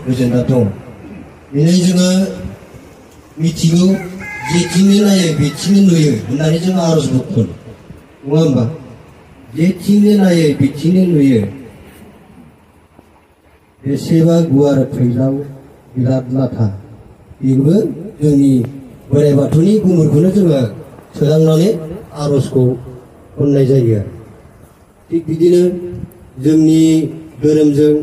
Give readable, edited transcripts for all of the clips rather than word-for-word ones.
गोजोनना दं। दिनै जोङो मिथिगौ जेथिंनो नायो बेथिंनो नुयो होननानै जों आर'जबो खनो नङा होमबा? जेथिंनो नायो बेथिंनो नुयो बेसेबा गुवार फैलाव बिराद लाथा बेबो जोंनि बोराइ बाथौनि गुमुरखौनो जोङो सोदांनानै आर'जखौ खननाय जायो। थिग बिदिनो जोंनि धोरोमजों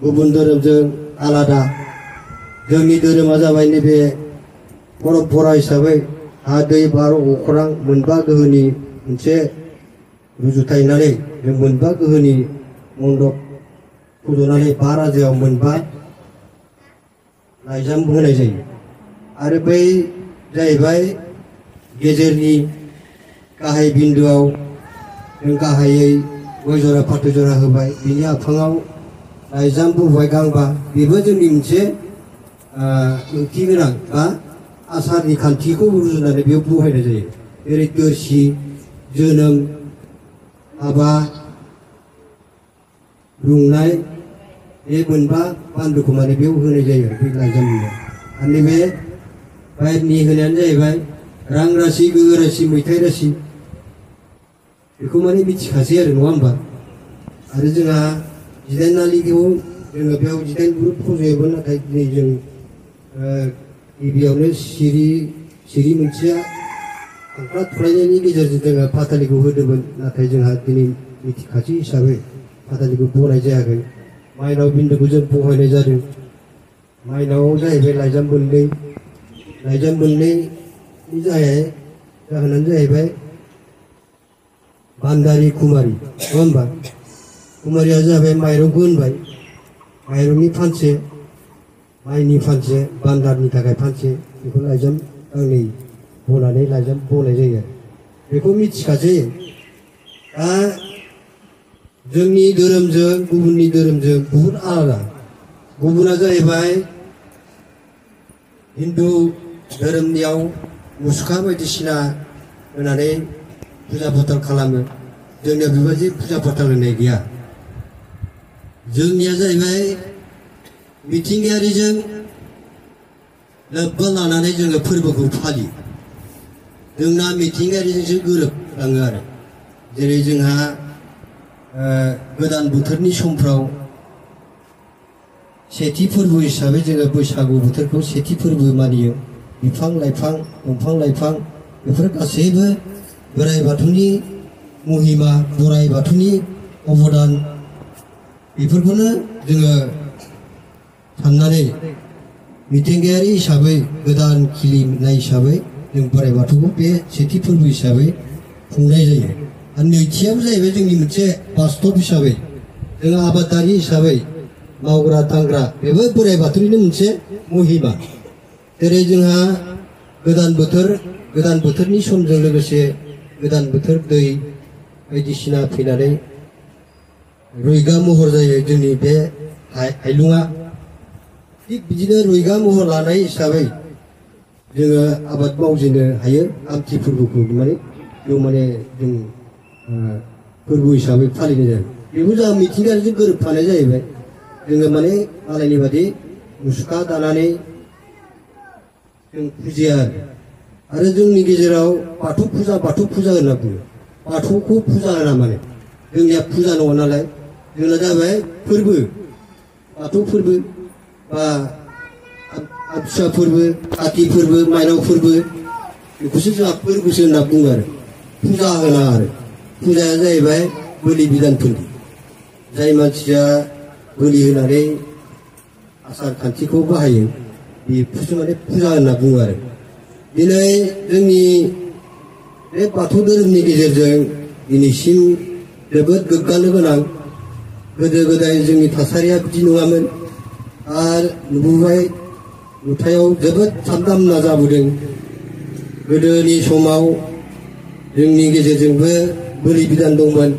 गुबुन धोरोमजों आलादा। जोंनि धोरोमा जाबाय नैबे परम्परा हिसाबै हा दै बार अख्रां मोनबा गोहोनि मोनसे रुजुथायनानै जों मोनबा गोहोनि मन्दप फज'नानै बा राजायाव मोनबा लाइजाम होनाय जायो। आरो बै जाहैबाय गेजेरनि गाहाय बिन्दोआव जों गाहायै गय जरा फाथै जरा होबाय, बिनि आफाङाव लाइजाम बबाय गांबा। बेबो जोंनि मोनसे ओंथि गोनां बा आसारनि खान्थिखौ रुजुनानै बेयाव बहायनाय जायो। जेरै दोरसि, जोनोम, हाबा, रुंनाय बे मोनबा बान्दोखौ माने बेयाव होनाय जायो बे लाइजामनियाव। आरो नैबे बाहेरनि होनायानो जाहैबाय रां राशि, गोहो राशि, मैथाइ राशि बेखौ माने मिथिखासै आरो नङा होमबा? आरो जोंहा 19 नालिखौ जोङो बेयाव 19 ग्रुप फज'योमोन, नाथाय दिनै जों गिबियावनो सिरि मोनसेया खांख्ला थुलायनायनि गेजेरजों जोङो फाथालिखौ होदोंमोन, नाथाय जोंहा दिनै मिथिखासै हिसाबै फाथालिखौ बनाय जायाखै। माइनाव बिन्दोखौ जों बहायनाय जादों। माइनावआव जाहैबाय लाइजाम मोननै। लाइजाम मोननैनि जाहोनानो जाहैबाय बान्दारि कुमारी नङा होमबा? कुमारिया जाबाय माइरंखौ होनबाय, माइरंनि फानसे, माइनि फानसे, बान्दारनि थाखाय फानसे, बेखौ लाइजाम गांनै बनानै लाइजाम बनाय जायो। बेखौ मिथिखासै। दा जोंनि धोरोमजों गुबुननि धोरोमजों बहुद आलादा। गुबुना जाहैबाय हिन्दु धोरोमनियाव मुसुखा बायदिसिना होनानै फुजा फाथाल खालामो। जोंनियाव बेबायदि फुजा फाथाल होनाय गैया। जोंनिया जाहैबाय मिथिंगायारिजों लोब्बा लानानै जोङो फोरबोखौ फालियो। जोंना मिथिंगायारिजोंसो गोरोबलाङो आरो। जेरै जोंहा गोदान बोथोरनि समफ्राव सेथि फोरबो हिसाबै जोङो बैसागु बोथोरखौ सेथि फोरबो मानियो। बिफां लाइफां, दंफां लाइफां बेफोर गासैबो बोराइ बाथौनि महिमा, बोराइ बाथौनि अबदान, बेफोरखौनो जोङो साननानै मिथिंगायारि हिसाबै गोदान खिलिनाय हिसाबै जों बोराइ बाथौखौ बे सेथि फोरबो हिसाबै खुंनाय जायो। आरो नैथियाबो जाहैबाय जोंनि मोनसे बास्तब हिसाबै जों आबादारि हिसाबै मावग्रा दांग्रा, बेबो बोराइ बाथौनिनो मोनसे महिमा। जेरै जोंहा गोदान बोथोरनि समजों लोगोसे गोदान बोथोर दै बायदिसिना फैनानै रुइगा महर जायो जोंनि बे हायलुङा। थिग बिदिनो रुइगा महर लानाय हिसाबै जोङो आबाद मावजेननो हायो। आमथि फोरबोखौ माने बेयाव माने जों फोरबो हिसाबै फालिनाय जायो। बेबो जोंहा मिथिंगायारिजों गोरोबफानाय जाहैबाय। जोङो माने मालायनि बादि मुसुखा दानानै जों फुजिया आरो जोंनि गेजेराव बाथौ फुजा होनना बुङो। बाथौखौ फुजा होना माने जोंनिया फुजा नङा नालाय, जोंना जाबाय फोरबो, बाथौ फोरबो बा आमथिसुवा फोरबो, काति फोरबो, माइनाव फोरबो, बेखौसो जोंहा फोरबोसो होनना बुङो आरो फुजा होना। आरो फुजाया जाहैबाय बोलि बिधान फोरबो। जाय मानसिया बोलि होनानै आसार खान्थिखौ बाहायो बेखौसो माने फुजा होनना बुङो आरो। दिनै जोंनि बे बाथौ धोरोमनि गेजेरजों दिनैसिम जोबोद गोग्गानो गोनां। गोदो गोदाय जोंनि थासारिया बिदि नङामोन आरो नुबोबाय, नुथायाव जोबोद साबदामना जाबोदों। गोदोनि समाव जोंनि गेजेरजोंबो बोलि बिधान दंमोन।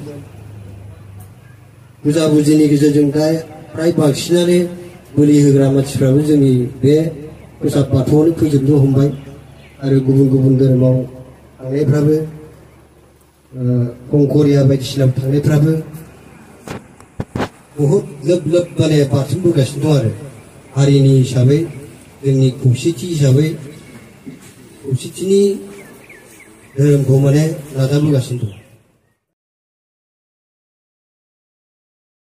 फुजा बुजिनि गेजेरजों दा फ्राय बांसिनानो बोलि होग्रा मानसिफ्राबो जोंनि बे फोसाब बाथौआवनो फैजोबनो हमबाय। आरो गुबुन गुबुन धोरोमाव थांनायफ्राबो कंकरिया बायदिसिना थांनायफ्राबो बहुत लोब लोब माने बारसोमबोगासिनो दं आरो हारिनि हिसाबै जोंनि खौसेथि हिसाबै खौसेथिनि धोरोमखौ माने नाजाबोगासिनो दं।